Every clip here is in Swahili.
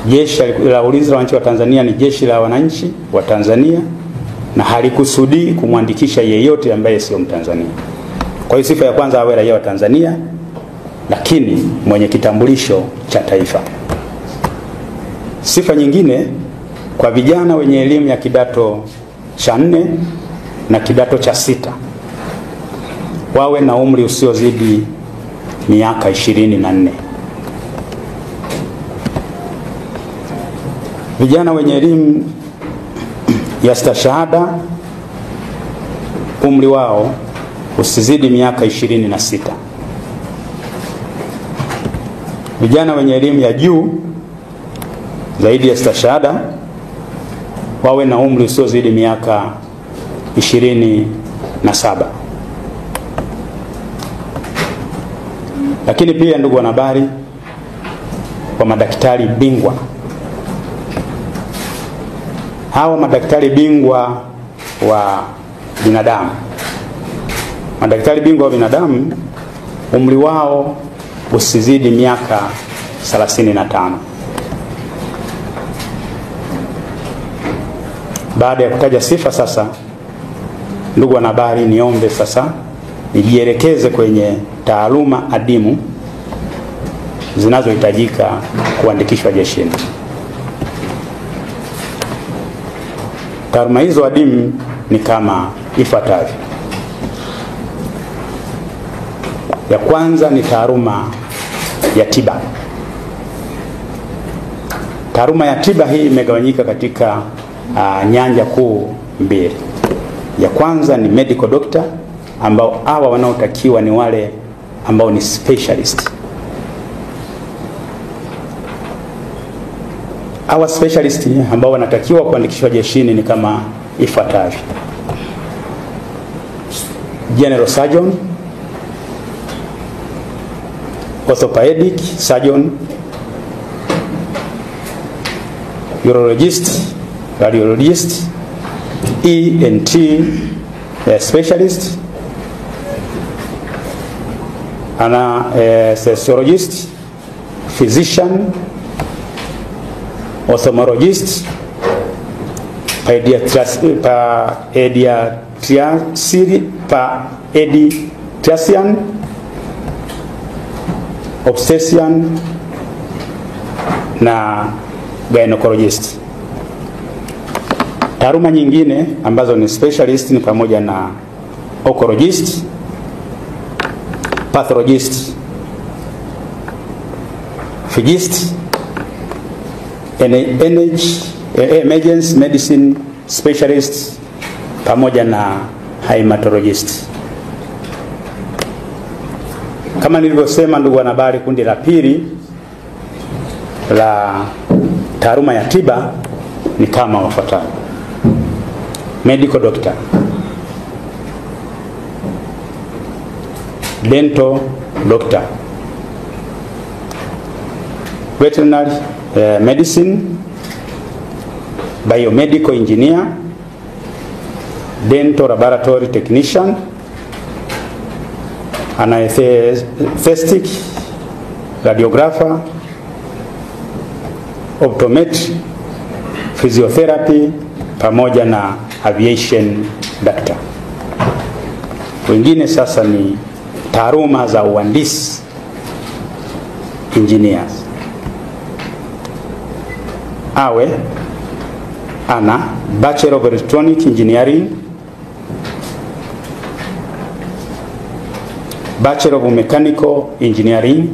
Jeshi la Ulinzi la Wananchi wa Tanzania ni jeshi la wananchi wa Tanzania na halikusudii kumwandikisha yeyote ambaye sio Mtanzania. Kwa hiyo sifa ya kwanza awe raia wa Tanzania, lakini mwenye kitambulisho cha taifa. Sifa nyingine kwa vijana wenye elimu ya kidato cha 4 na kidato cha 6, wawe na umri usiozidi miaka 24. Vijana wenye elimu ya stashahada umri wao usizidi miaka 26. Vijana wenye elimu ya juu zaidi ya stashahada wawe na umri usiozidi miaka 27. Lakini pia, ndugu wanahabari, kwa madaktari bingwa, hawa madaktari bingwa wa binadamu, madaktari bingwa wa binadamu umri wao usizidi miaka 35. Baada ya kutaja sifa sasa, ndugu wanahabari, niombe sasa nijielekeze kwenye taaluma adimu zinazohitajika kuandikishwa jeshini. Taaluma hizo adimu ni kama ifuatavyo. Ya kwanza ni taaluma ya tiba. Taaluma ya tiba hii imegawanyika katika nyanja kuu mbili. Ya kwanza ni medical doctor, ambao hawa wanaotakiwa ni wale ambao ni specialist. Hawa specialist ambao wanatakiwa kuandikishwa jeshini ni kama ifuatavyo: general surgeon, orthopedic surgeon, urologist, radiologist, ENT specialist, anesthesiologist, physician, ophthalmologist, pediatrician, obstetrician na gynecologist. Taaluma nyingine ambazo ni specialist ni pamoja na oncologist, pathologist, physicist, emergency medicine specialist pamoja na hematologist. Kama nilivyosema, ndugu wanahabari, kundi la pili la taaluma ya tiba ni kama wafuatavyo: medical doctor, dental doctor, veterinary medicine, biomedical engineer, dental laboratory technician, anesthetic radiographer, optometry, physiotherapy pamoja na aviation doctor. Wengine sasa ni taaluma za uhandisi, engineers. Awe ana Bachelor of Electronic Engineering, Bachelor of Mechanical Engineering,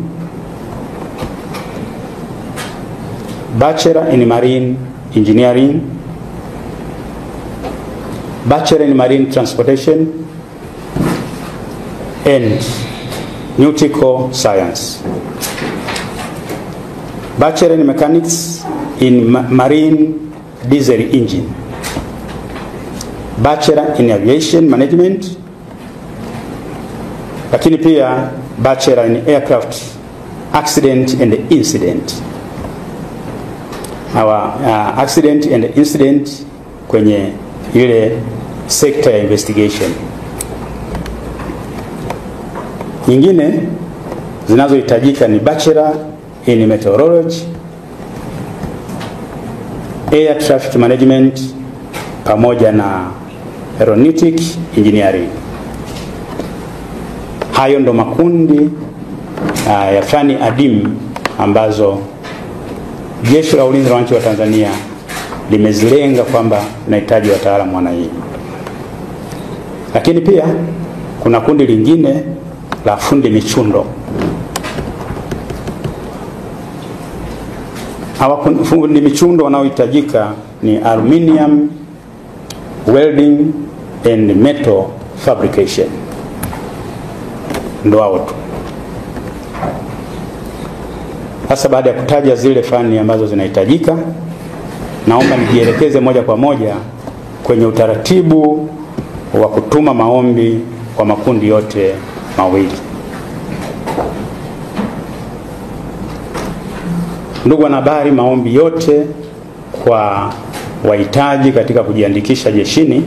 Bachelor in Marine Engineering, Bachelor in Marine Transportation and Nautical Science, Bachelor in Mechanics in Marine Diesel Engine, Bachelor in Aviation Management, lakini pia Bachelor in Aircraft Accident and Incident. Our accident and incident kwenye ile sector ya investigation. Nyingine zinazohitajika ni Bachelor in Meteorology, Air Traffic Management pamoja na Aeronautic Engineering. Hayo ndo makundi ya fani adimu ambazo Jeshi la Ulinzi la Wananchi wa Tanzania limezilenga kwamba linahitaji wataalamu wa hii. Lakini pia kuna kundi lingine la fundi michundo. Hawa fundi michundo wanaohitajika ni aluminium welding and metal fabrication, ndo hao tu. Sasa baada ya kutaja zile fani ambazo zinahitajika, naomba nijielekeze moja kwa moja kwenye utaratibu wa kutuma maombi kwa makundi yote mawili. Ndugu wanahabari, maombi yote kwa wahitaji katika kujiandikisha jeshini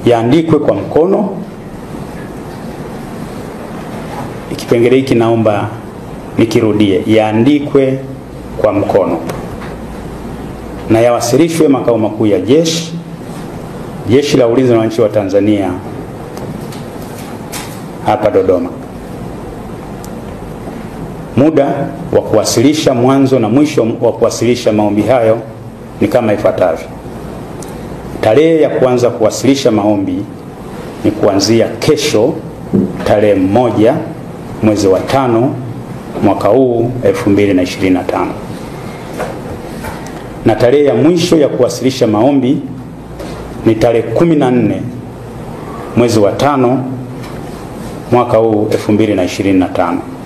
yaandikwe kwa mkono. Kipengele hiki naomba nikirudie, yaandikwe kwa mkono na yawasilishwe makao makuu ya jeshi, Jeshi la Ulinzi la Wananchi wa Tanzania hapa Dodoma. Muda wa kuwasilisha, mwanzo na mwisho wa kuwasilisha maombi hayo ni kama ifuatavyo. Tarehe ya kuanza kuwasilisha maombi ni kuanzia kesho tarehe 1 mwezi wa 5 mwaka huu 2025. Na tarehe ya mwisho ya kuwasilisha maombi ni tarehe 14 mwezi wa 5 mwaka huu 2025.